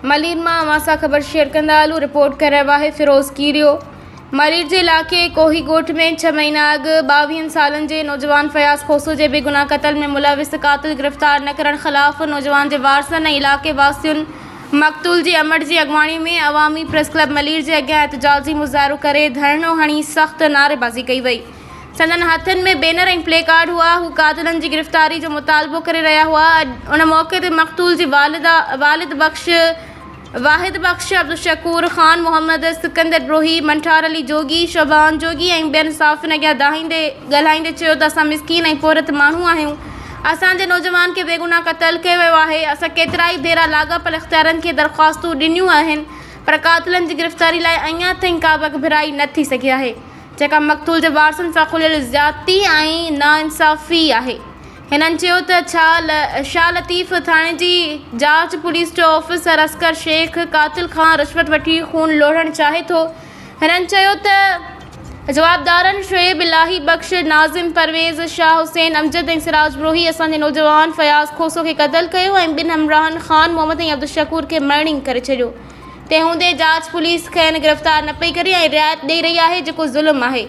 ملير مان اوهان سان خبر شيئر ڪندا هلون رپورٽ ڪري رهيو آهي فيروز ڪيريو ملير جي علائقي ڪوهي ڳوٺ ۾ ڇهه مهينا اڳ ٻاويهن سالن جي نوجوان فياض کوسو جي بيگناهه قتل ۾ ملوث قاتل گرفتار نه ڪرڻ خلاف نوجوان جي وارثن ۽ علائقي واسين مقتول جي امڙ جي اڳواڻي ۾ عوامي پريس ڪلب ملير جي اڳيان احتجاجي مظاهرو ڪري ڌرڻو هڻي سخت نعريبازي ڪئي وئي. سندن هٿن ۾ بينر ۽ پلي ڪارڊ هئا، هو قاتلن جي گرفتاري جو مطالبو ڪري رهيا هئا، ان موقعي تي مقتول جي والده والد بخش، واحد بخش، عبدالشڪور، خان محمد، سڪندر بروهي، منٺار علي جوڳي، شعبان جوڳي ۽ ٻين صحافين اڳيان دانهيندي ڳالهائيندي چيو ته اسان مسڪين ۽ پورهيت ماڻهو آهيون، اسان جي نوجوان کي بيگناهه قتل ڪيو ويو آهي، اسان ڪيترائي ڀيرا لاڳاپيل اختيارين کي درخواستون ڏنيون آهن پر قاتلن جي گرفتاري لاء اڃا تائين ڪابه اڳڀرائي نه ٿي سگهي آهي. جيڪا مقتول جي وارثن سان کليل زيادتي ۽ ناانصافي آهي. هنن چيو ته ڇا شاهه لطيف ٿاڻي جي جاچ پوليس جو آفيسر اصغر شيخ قاتل کان رشوت وٺي خون لوڙهڻ چاهي ٿو. هنن چيو ته جوابدارن شعيب الاهي بخش، ناظم پرويز، شاهه حسين، امجد ۽ سراج بروهي اسان جي نوجوان فياض کوسو کي قتل ڪيو ۽ ٻن همراهن خان محمد ۽ عبدالشڪور کي مرڻينگ ڪري ڇڏيو. تنهن هوندي جاچ پوليس کين گرفتار نه پئي ڪري ۽ رعايت ڏئي رهي آهي جيڪو ظلم آهي.